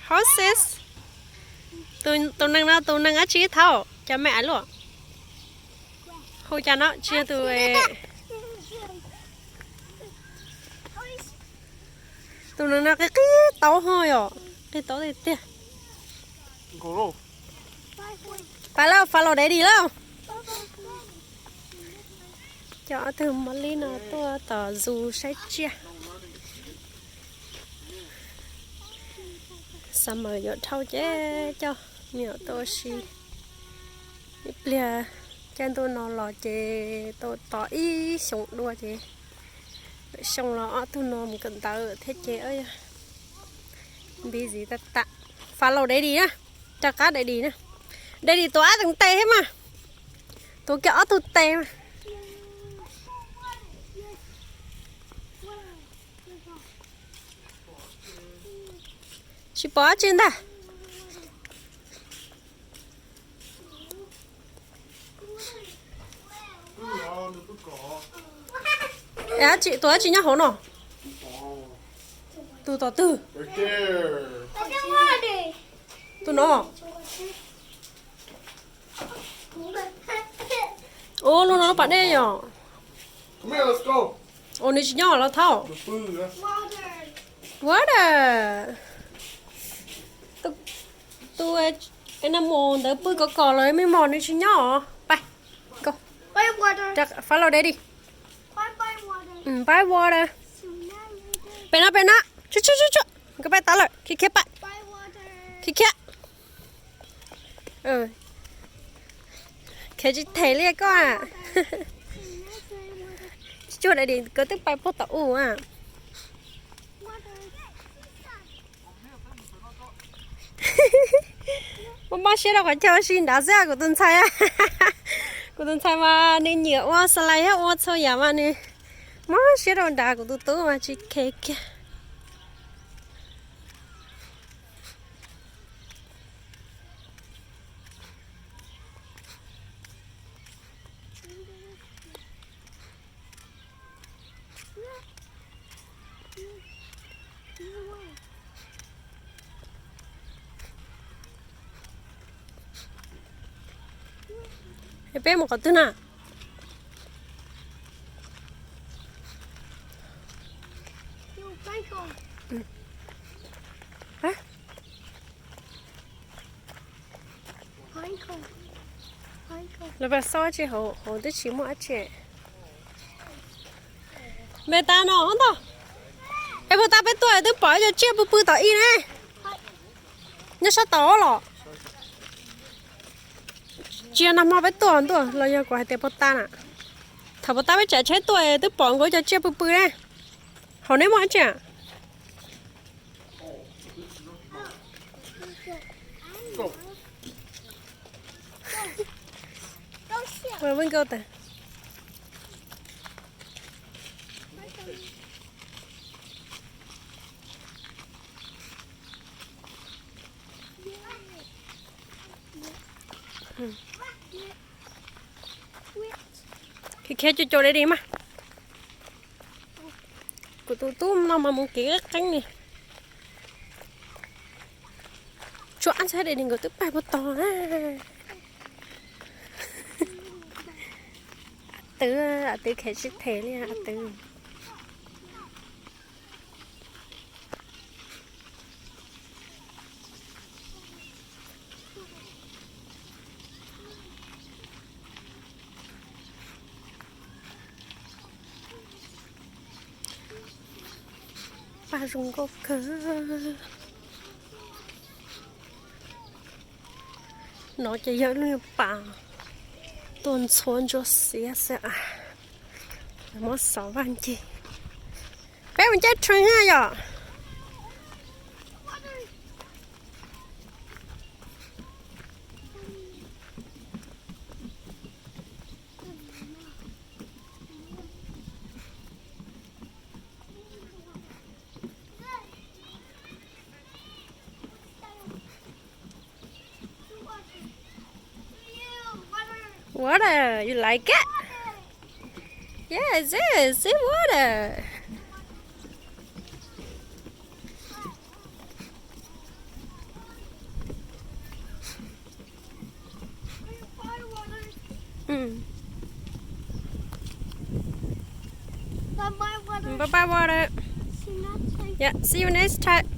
Horses. Tus neeg no tus neeg dab tsi thaum cov me ais luaj? Hu cas no tsis yog tus, tus neeg no qi qi taub ho yom, qi taub tiag tiag. Pab lauj, follow daddy lauj. Coj ob tug Molly no tuaj tom zoo saib tsiaj. Summer yuav dhau ces coj me nyuam tuaj ua si. Ib pliag caij ntuj no los ces tau tos ib xyoos dua ces lwm xyoo los ob tug no mus kawm ntawv thiab ces busy tag tag. Follow daddy na, rov qab daddy na. Daddy tuav ob tug tes thiab mas. Tuav kiag ob tug tes mas. Tsis pom dab tsi ntag. Tus dab tsi nyob hauv no? Tus tom twg? Tus no. Ua lub no lub pas dej yom. Ua nws tsis nyob los thaub. Water. Tus animal ntawd pw kov kos los me mos nws tsis nyob os. Pab, follow daddy. Buy water. Pem no, pem no. Tsu, tsu, tsu, tsu. Nkawd pab tau lawm, khiav khiav pab. Khiav khiav. Khiav tsis them li koj. Tsuag daddy, nkawd twb pais puag tom u a. Mob mob siab rau qhov chaw ua si nrad xwb kuv tus ntxhais. Kuv tus ntxhais mas nws nyiam ua slide thiab ua txhua yam mas nws mob siab rau nrad, kuv tus tub mas tsis kheev kiag. Peb mus qhov twg na? Lawv pab xauj dab tsi hauv, hauv twb tsis muaj dab tsi. Npe tas no ntag. Es puag ta peb tuaj twb pom cov tsiaj pw pw tom ib ne. Nyob sab tod los. Tsis yog nag hmo peb tuaj ntuj los yog kuv hais tias puag ta na. Thaum puag ta peb tsav tsheb tuaj twb pom nkawd cov tsiaj pw pw ne. Hauv neb muaj dab tsi? Khiav khiav cuag cuag li mas. Kuv tus tub no mas mus kev qeeb qeeb li. Tshuav ab ntxhab de nkawd twb pais puag tod na. Twb, twb khev sib them li twb. Paj zoo nkauj kawg. No ces yog lub pas tuaj ntxhua ntsuab xiab xwb as. Muab xov vaj ncig. Peb mus caij train na yom. Water, you like it? Yeah, it's this, it's water. Bye bye water. Yeah, see you next time.